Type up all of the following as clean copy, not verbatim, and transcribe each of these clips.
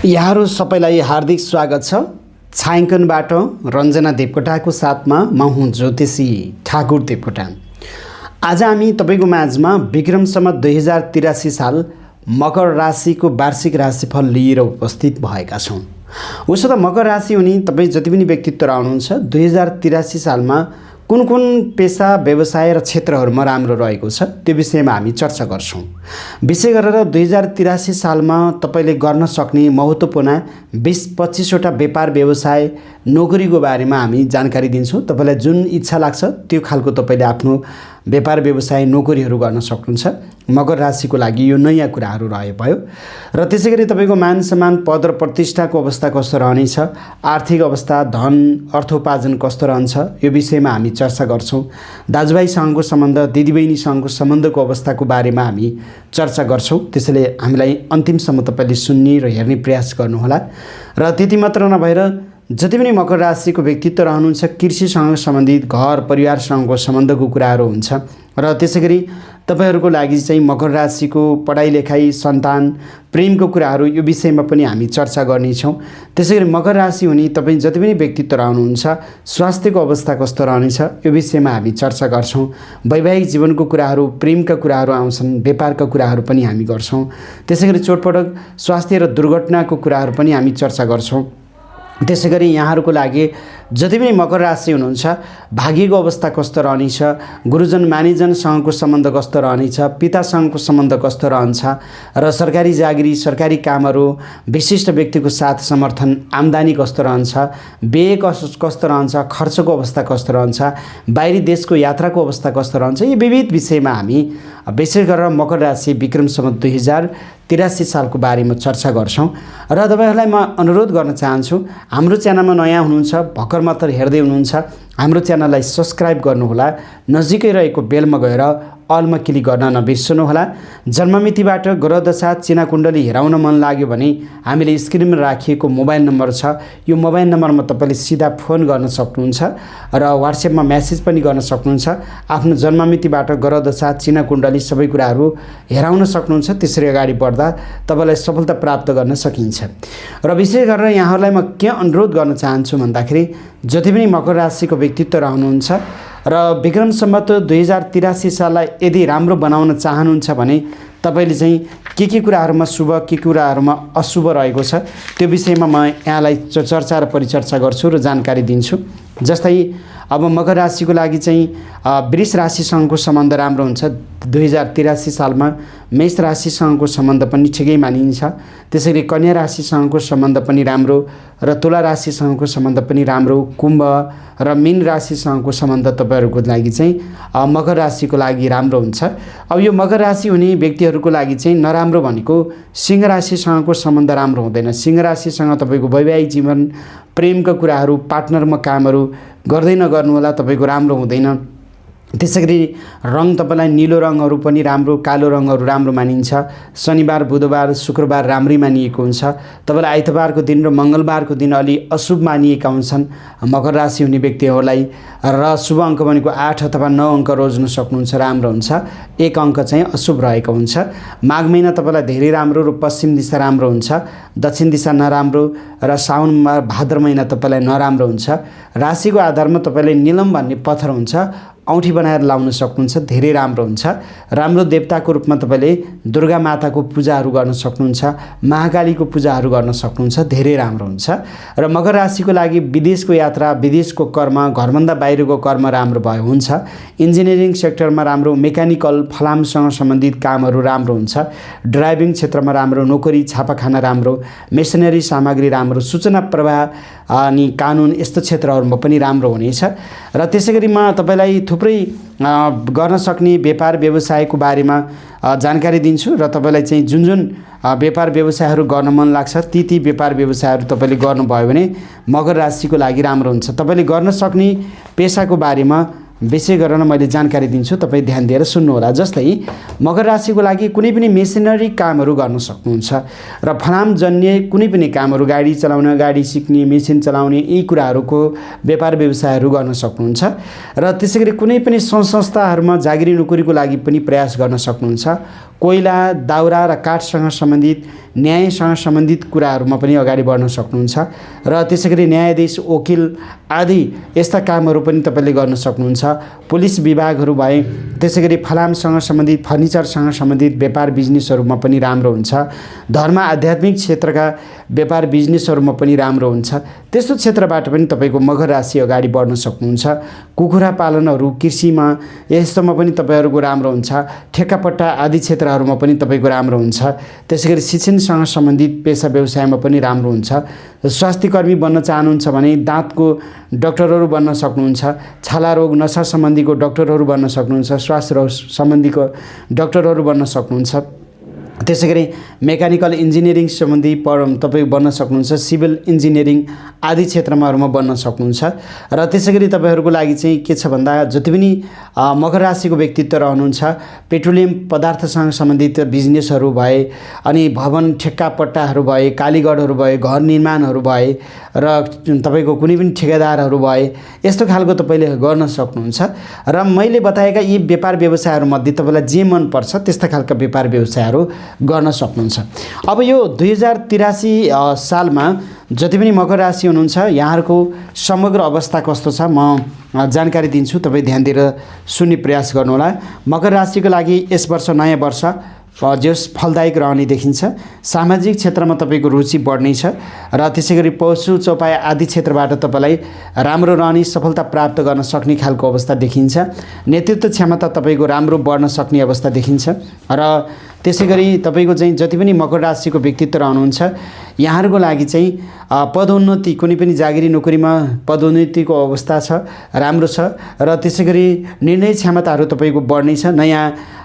यहाँहरू सबैलाई हार्दिक स्वागत छ। छायाङ्कनबाट रञ्जना देवकोटाको साथमा म हुँ ज्योतिषी ठाकुर देवकोटा। आज हामी तपाईँको माझमा विक्रम सम्वत 2083 साल मकर राशिको वार्षिक राशिफल लिएर उपस्थित भएका छौँ। उसो त मकर राशि हुने तपाईँ जति पनि व्यक्तित्व रहनुहुन्छ 2083 सालमा कुन कुन पेसा व्यवसाय र क्षेत्रहरूमा राम्रो रहेको छ त्यो विषयमा हामी चर्चा गर्छौँ। विशेष गरेर 2083 सालमा तपाईँले गर्न सक्ने महत्त्वपूर्ण 20-25 वटा व्यापार व्यवसाय नोकरीको बारेमा हामी जानकारी दिन्छौँ। तपाईँलाई जुन इच्छा लाग्छ त्यो खालको तपाईँले आफ्नो व्यापार व्यवसाय नोकरीहरू गर्न सक्नुहुन्छ। मकर राशिको लागि यो नयाँ कुराहरू रहे भयो। र त्यसै गरी तपाईँको मान सम्मान पद र प्रतिष्ठाको अवस्था कस्तो रहनेछ, आर्थिक अवस्था धन अर्थोपार्जन कस्तो रहन्छ यो विषयमा हामी चर्चा गर्छौँ। दाजुभाइसँगको सम्बन्ध दिदीबहिनीसँगको सम्बन्धको अवस्थाको बारेमा हामी चर्चा गर्छौँ। त्यसैले हामीलाई अन्तिमसम्म तपाईँले सुन्ने र हेर्ने प्रयास गर्नुहोला। र त्यति मात्र नभएर जति पनि मकर राशिको व्यक्तित्व रहनुहुन्छ कृषिसँग सम्बन्धित घर परिवारसँगको सम्बन्धको कुराहरू हुन्छ। र त्यसै गरी तपाईँहरूको लागि चाहिँ मकर राशिको पढाइ लेखाइ सन्तान प्रेमको कुराहरू यो विषयमा पनि हामी चर्चा गर्नेछौँ। त्यसै गरी मकर राशि हुने तपाईँ जति पनि व्यक्तित्व रहनुहुन्छ स्वास्थ्यको अवस्था कस्तो रहनेछ यो विषयमा हामी चर्चा गर्छौँ। वैवाहिक जीवनको कुराहरू प्रेमका कुराहरू आउँछन्, व्यापारका कुराहरू पनि हामी गर्छौँ। त्यसै गरी चोटपटक स्वास्थ्य र दुर्घटनाको कुराहरू पनि हामी चर्चा गर्छौँ। त्यसै गरी यहाँहरूको लागि जति पनि मकर राशि हुनुहुन्छ भाग्यको अवस्था कस्तो रहनेछ, गुरुजन मानिजनसँगको सम्बन्ध कस्तो रहनेछ, पितासँगको सम्बन्ध कस्तो रहन्छ र सरकारी जागिरी सरकारी कामहरू विशिष्ट व्यक्तिको साथ समर्थन आम्दानी कस्तो रहन्छ, व्यय कस्तो रहन्छ, खर्चको अवस्था कस्तो रहन्छ, बाहिरी देशको यात्राको अवस्था कस्तो रहन्छ, यी विविध विषयमा हामी विशेष गरेर मकर राशि विक्रम सम्वत 2083 सालको बारेमा चर्चा गर्छौँ। र तपाईँहरूलाई म अनुरोध गर्न चाहन्छु, हाम्रो च्यानलमा नयाँ हुनुहुन्छ भर्खर मात्र हेर्दै हुनुहुन्छ हाम्रो च्यानललाई सब्सक्राइब गर्नुहोला। नजिकै रहेको बेलमा गएर अलमा क्लिक गर्न नबिर्सनुहोला। जन्ममितिबाट ग्रहदशा चिना कुण्डली हेराउन मन लाग्यो भने हामीले स्क्रिनमा राखिएको मोबाइल नम्बर छ, यो मोबाइल नम्बरमा तपाईँले सिधा फोन गर्न सक्नुहुन्छ र व्हाट्सएपमा मेसेज पनि गर्न सक्नुहुन्छ। आफ्नो जन्ममितिबाट ग्रहदशा चिना कुण्डली सबै कुराहरू हेराउन सक्नुहुन्छ। त्यसरी अगाडि बढ्दा तपाईँलाई सफलता प्राप्त गर्न सकिन्छ। र विशेष गरेर यहाँहरूलाई म के अनुरोध गर्न चाहन्छु भन्दाखेरि जति पनि मकर राशिको व्यक्तित्व रहनुहुन्छ र विक्रम सम्वत 2083 साललाई यदि राम्रो बनाउन चाहनुहुन्छ भने तपाईँले चाहिँ के कुराहरूमा शुभ के कुराहरूमा अशुभ रहेको छ त्यो विषयमा म यहाँलाई चर्चा र परिचर्चा गर्छु र जानकारी दिन्छु। जस्तै अब मकर राशिको लागि चाहिँ वृष राशिसँगको सम्बन्ध राम्रो हुन्छ। 2083 सालमा मेष राशिसँगको सम्बन्ध पनि ठिकै मानिन्छ। त्यसैले कन्या राशिसँगको सम्बन्ध पनि राम्रो र तुला राशिसँगको सम्बन्ध पनि राम्रो, कुम्भ र मीन राशिसँगको सम्बन्ध तपाईँहरूको लागि चाहिँ मकर राशिको लागि राम्रो हुन्छ। अब यो मकर राशि हुने व्यक्तिहरूको लागि चाहिँ नराम्रो भनेको सिंह राशिसँगको सम्बन्ध राम्रो हुँदैन। सिंह राशिसँग तपाईँको वैवाहिक जीवन प्रेमका कुराहरू पार्टनरमा कामहरू गर्दै नगर्नुहोला, तपाईँको राम्रो हुँदैन। त्यसै गरी रङ तपाईँलाई निलो रङहरू पनि राम्रो, कालो रङहरू राम्रो मानिन्छ। शनिबार बुधबार शुक्रबार राम्रै मानिएको हुन्छ। तपाईँलाई आइतबारको दिन र मङ्गलबारको दिन अलि अशुभ मानिएका हुन्छन् मकर राशि हुने व्यक्तिहरूलाई। र शुभ अङ्क भनेको 8 अथवा 9 अङ्क रोज्न सक्नुहुन्छ, राम्रो हुन्छ। 1 अङ्क चाहिँ अशुभ रहेको हुन्छ। माघ महिना तपाईँलाई धेरै राम्रो र पश्चिम दिशा राम्रो हुन्छ, दक्षिण दिशा नराम्रो र साउन भाद्र महिना तपाईँलाई नराम्रो हुन्छ। राशिको आधारमा तपाईँले नीलम भन्ने पत्थर हुन्छ औँठी बनाएर लाउन सक्नुहुन्छ, धेरै राम्रो हुन्छ। राम्रो देवताको रूपमा तपाईँले दुर्गा माताको पूजाहरू गर्न सक्नुहुन्छ, महाकालीको पूजाहरू गर्न सक्नुहुन्छ, धेरै राम्रो हुन्छ। र मकर राशिको लागि विदेशको यात्रा विदेशको कर्म घरभन्दा बाहिरको कर्म राम्रो भयो हुन्छ। इन्जिनियरिङ सेक्टरमा राम्रो, मेकानिकल फलामसँग सम्बन्धित कामहरू राम्रो हुन्छ। ड्राइभिङ क्षेत्रमा राम्रो, नोकरी छापाखाना राम्रो, मेसिनरी सामग्री राम्रो, सूचना प्रवाह अनि कानुन यस्तो क्षेत्रहरूमा पनि राम्रो हुनेछ। र त्यसै गरी म तपाईँलाई थुप्रै गर्न सक्ने व्यापार व्यवसायको बारेमा जानकारी दिन्छु र तपाईँलाई चाहिँ जुन व्यापार व्यवसायहरू गर्न मन लाग्छ ती व्यापार व्यवसायहरू तपाईँले गर्नुभयो भने मकर राशिको लागि राम्रो हुन्छ। तपाईँले गर्न सक्ने पेसाको बारेमा विशेष गरेर मैले जानकारी दिन्छु, तपाईँ ध्यान दिएर सुन्नुहोला। जस्तै मकर राशिको लागि कुनै पनि मेसिनरी कामहरू गर्न सक्नुहुन्छ र फलामजन्य कुनै पनि कामहरू गाडी चलाउन, गाडी सिक्ने, मेसिन चलाउने यी कुराहरूको व्यापार व्यवसायहरू गर्न सक्नुहुन्छ। र त्यसै गरी कुनै पनि संस्थाहरूमा जागिरी नोकरीको लागि पनि प्रयास गर्न सक्नुहुन्छ। कोइला, दाउरा र काठसँग सम्बन्धित न्यायसँग सम्बन्धित कुराहरूमा पनि अगाडि बढ्न सक्नुहुन्छ र त्यसैगरी न्यायाधीश, वकिल आदि यस्ता कामहरू पनि तपाईँले गर्न सक्नुहुन्छ। पुलिस विभागहरू भए, त्यसैगरी फलामसँग सम्बन्धित, फर्निचरसँग सम्बन्धित व्यापार बिजनेसहरूमा पनि राम्रो हुन्छ। धर्म आध्यात्मिक क्षेत्रका व्यापार बिजनेसहरूमा पनि राम्रो हुन्छ। त्यस्तो क्षेत्रबाट पनि तपाईँको मकर राशि अगाडि बढ्न सक्नुहुन्छ। कुखुरा पालनहरू, कृषिमा यस्तोमा पनि तपाईँहरूको राम्रो हुन्छ। ठेक्कापट्टा आदि क्षेत्रहरूमा पनि तपाईँको राम्रो हुन्छ। त्यसैगरी शिक्षणसँग सम्बन्धित पेसा व्यवसायमा पनि राम्रो हुन्छ। स्वास्थ्यकर्मी बन्न चाहनुहुन्छ भने दाँतको डाक्टरहरू बन्न सक्नुहुन्छ। छाला रोग, नसा सम्बन्धीको डाक्टरहरू बन्न सक्नुहुन्छ। श्वास रोग सम्बन्धीको डाक्टरहरू बन्न सक्नुहुन्छ। त्यसैगरी मेकानिकल इन्जिनियरिङ सम्बन्धी तपाईँ बन्न सक्नुहुन्छ। सिभिल इन्जिनियरिङ आदि क्षेत्रमाहरूमा बन्न सक्नुहुन्छ। र त्यसैगरी तपाईँहरूको लागि चाहिँ के छ भन्दा जति पनि मकर राशिको व्यक्तित्व रहनुहुन्छ, पेट्रोलियम पदार्थसँग सम्बन्धित बिजनेसहरू भए, अनि भवन ठेक्कापट्टाहरू भए, कालीगढहरू भए, घर निर्माणहरू भए र तपाईँको कुनै पनि ठेकेदारहरू भए, यस्तो खालको तपाईँले गर्न सक्नुहुन्छ। र मैले बताएका यी व्यापार व्यवसायहरूमध्ये तपाईँलाई जे मनपर्छ त्यस्ता खालका व्यापार व्यवसायहरू गर्न सक्नुहुन्छ। अब यो 2083 सालमा जति पनि मकर राशि हुनुहुन्छ, यहाँहरूको समग्र अवस्था कस्तो छ म जानकारी दिन्छु। तपाईँ ध्यान दिएर सुन्ने प्रयास गर्नुहोला। मकर राशिको लागि यस वर्ष नयाँ वर्ष जस फलदायक रहने देखिन्छ। सामाजिक क्षेत्रमा तपाईँको रुचि बढ्नेछ र त्यसैगरी पशु चौपाई आदि क्षेत्रबाट तपाईँलाई राम्रो रहने, सफलता प्राप्त गर्न सक्ने खालको अवस्था देखिन्छ। नेतृत्व क्षमता तपाईँको राम्रो बढ्न सक्ने अवस्था देखिन्छ। र त्यसैगरी तपाईँको चाहिँ जति पनि मकर राशिको व्यक्तित्व रहनुहुन्छ, यहाँहरूको लागि चाहिँ पदोन्नति, कुनै पनि जागिरी नोकरीमा पदोन्नतिको अवस्था छ, राम्रो छ। र त्यसैगरी निर्णय क्षमताहरू तपाईँको बढ्नेछ। नयाँ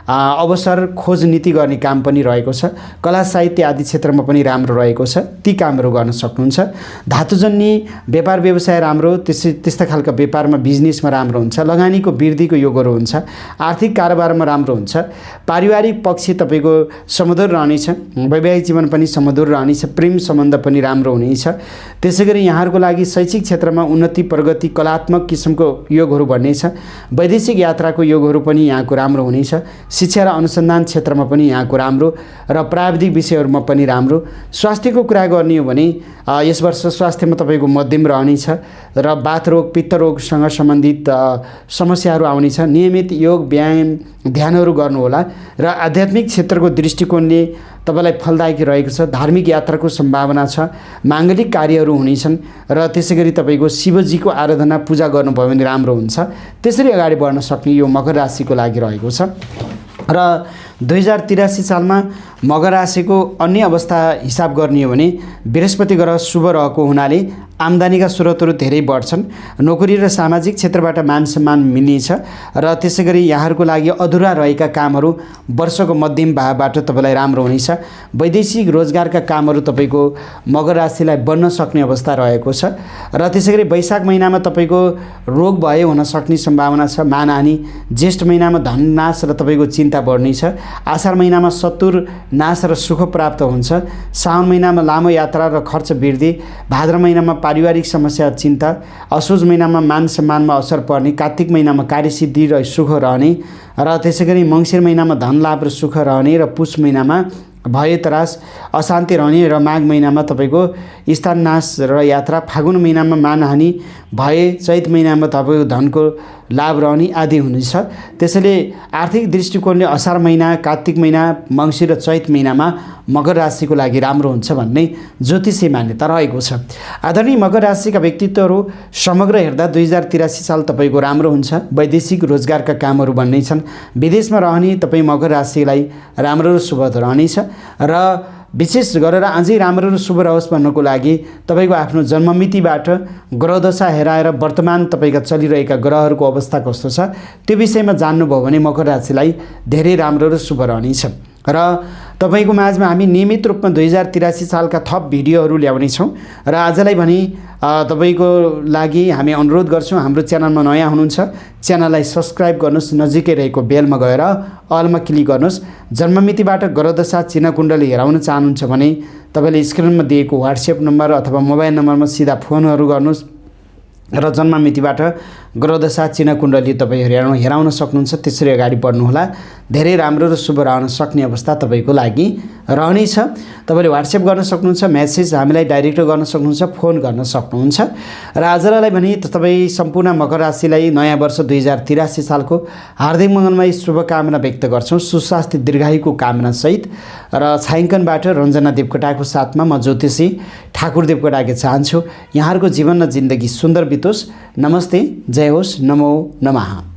अवसर खोज नीति गर्ने काम पनि रहेको छ। कला साहित्य आदि क्षेत्रमा पनि राम्रो रहेको छ। ती कामहरू गर्न सक्नुहुन्छ। धातुजन्य व्यापार व्यवसाय राम्रो, त्यस्ता खालका व्यापारमा बिजनेसमा राम्रो हुन्छ। लगानीको वृद्धिको योगहरू हुन्छ। आर्थिक कारोबारमा राम्रो हुन्छ। पारिवारिक पक्ष तपाईँको समधुर रहनेछ। वैवाहिक जीवन पनि समधुर रहनेछ। प्रेम सम्बन्ध पनि राम्रो हुनेछ। त्यसैगरी यहाँहरूको लागि शैक्षिक क्षेत्रमा उन्नति, प्रगति, कलात्मक किसिमको योगहरू बन्नेछ। वैदेशिक यात्राको योगहरू पनि यहाँको राम्रो हुनेछ। शिक्षा र अनुसन्धान क्षेत्रमा पनि यहाँको राम्रो र प्राविधिक विषयहरूमा पनि राम्रो। स्वास्थ्यको कुरा गर्ने हो भने यस वर्ष स्वास्थ्यमा तपाईँको मध्यम रहनेछ र वातरोग, पित्तरोगसँग सम्बन्धित समस्याहरू आउनेछ। नियमित योग, व्यायाम, ध्यानहरू गर्नुहोला र आध्यात्मिक क्षेत्रको दृष्टिकोणले तपाईँलाई फलदायक रहेको छ। धार्मिक यात्राको सम्भावना छ। माङ्गलिक कार्यहरू हुनेछन् र त्यसैगरी तपाईँको शिवजीको आराधना, पूजा गर्नुभयो भने राम्रो हुन्छ। त्यसरी अगाडि बढ्न सक्ने यो मकर राशिको लागि रहेको छ। र 2083 सालमा मकर राशिको अन्य अवस्था हिसाब गर्ने हो भने बृहस्पति ग्रह शुभ रहेको हुनाले आम्दानीका स्रोतहरू धेरै बढ्छन्। नोकरी र सामाजिक क्षेत्रबाट मान सम्मान मिल्नेछ र त्यसैगरी यहाँहरूको लागि अधुरा रहेका कामहरू वर्षको मध्यम भागबाट तपाईँलाई राम्रो हुनेछ। वैदेशिक रोजगारका कामहरू तपाईँको मकर राशिलाई बन्न सक्ने अवस्था रहेको छ। र त्यसैगरी वैशाख महिनामा तपाईँको रोग भए हुन सक्ने सम्भावना छ, मानहानि। ज्येष्ठ महिनामा धननाश र तपाईँको चिन्ता बढ्नेछ। आषाढ महिनामा शत्रु नाश र सुख प्राप्त हुन्छ। साउन महिनामा लामो यात्रा र खर्च वृद्धि। भाद्र महिनामा पारिवारिक समस्या, चिन्ता। असोज महिनामा मान सम्मानमा असर पर्ने। कार्तिक महिनामा कार्यसिद्धि र सुख रहने र त्यसैगरी मङ्सिर महिनामा धन लाभ र सुख रहने र पुष महिनामा भय त्रास, अशान्ति रहने र माघ महिनामा तपाईँको स्थान नाश र यात्रा। फागुन महिनामा मानहानि भए। चैत महिनामा तपाईँको धनको लाभ रहने आदि हुनेछ। त्यसैले आर्थिक दृष्टिकोणले असार महिना, कार्तिक महिना, मङ्सिर र चैत महिनामा मकर राशिको लागि राम्रो हुन्छ भन्ने ज्योतिषीय मान्यता रहेको छ। आदरणीय मकर राशिका व्यक्तित्वहरू समग्र हेर्दा 2083 साल तपाईँको राम्रो हुन्छ। वैदेशिक रोजगारका कामहरू बन्नेछन्। विदेशमा रहने तपाईँ मकर राशिलाई राम्रो र शुभ रहनेछ र विशेष गरेर अझै राम्रो र शुभ रहोस् भन्नको लागि तपाईँको आफ्नो जन्ममितिबाट ग्रहदशा हेराएर वर्तमान तपाईँका चलिरहेका ग्रहहरूको अवस्था कस्तो छ त्यो विषयमा जान्नुभयो भने मकर राशिलाई धेरै राम्रो र शुभ रहनेछ। र तपाईँको माझमा हामी नियमित रूपमा 2083 सालका थप भिडियोहरू ल्याउनेछौँ र आजलाई भने तपाईँको लागि हामी अनुरोध गर्छौँ, हाम्रो च्यानलमा नयाँ हुनुहुन्छ च्यानललाई सब्सक्राइब गर्नुहोस्, नजिकै रहेको बेलमा गएर अलमा क्लिक गर्नुहोस्। जन्ममितिबाट ग्रहदशा चिन्ह कुण्डली हेराउन चाहनुहुन्छ भने तपाईँले स्क्रिनमा दिएको व्हाट्सएप नम्बर अथवा मोबाइल नम्बरमा सिधा फोनहरू गर्नुहोस् र जन्ममितिबाट ग्रहदशा चिन्ह कुण्डली तपाईँ हेराउन सक्नुहुन्छ। त्यसरी अगाडि बढ्नुहोला। धेरै राम्रो र शुभ रहन सक्ने अवस्था तपाईँको लागि रहनेछ। तपाईँले व्हाट्सएप गर्न सक्नुहुन्छ, मेसेज हामीलाई डाइरेक्ट गर्न सक्नुहुन्छ, फोन गर्न सक्नुहुन्छ। र आजलाई भने तपाईँ सम्पूर्ण मकर राशिलाई नयाँ वर्ष 2083 सालको हार्दिक मङ्गलमय शुभकामना व्यक्त गर्छौँ, सुस्वास्थ्य दीर्घायुको कामनासहित। र छायाङ्कनबाट रञ्जना देवकोटाको साथमा म ज्योतिषी ठाकुर देवकोटाके चाहन्छु यहाँहरूको जीवन र जिन्दगी सुन्दर बितोस्। नमस्ते, जय होस्, नमो नमः।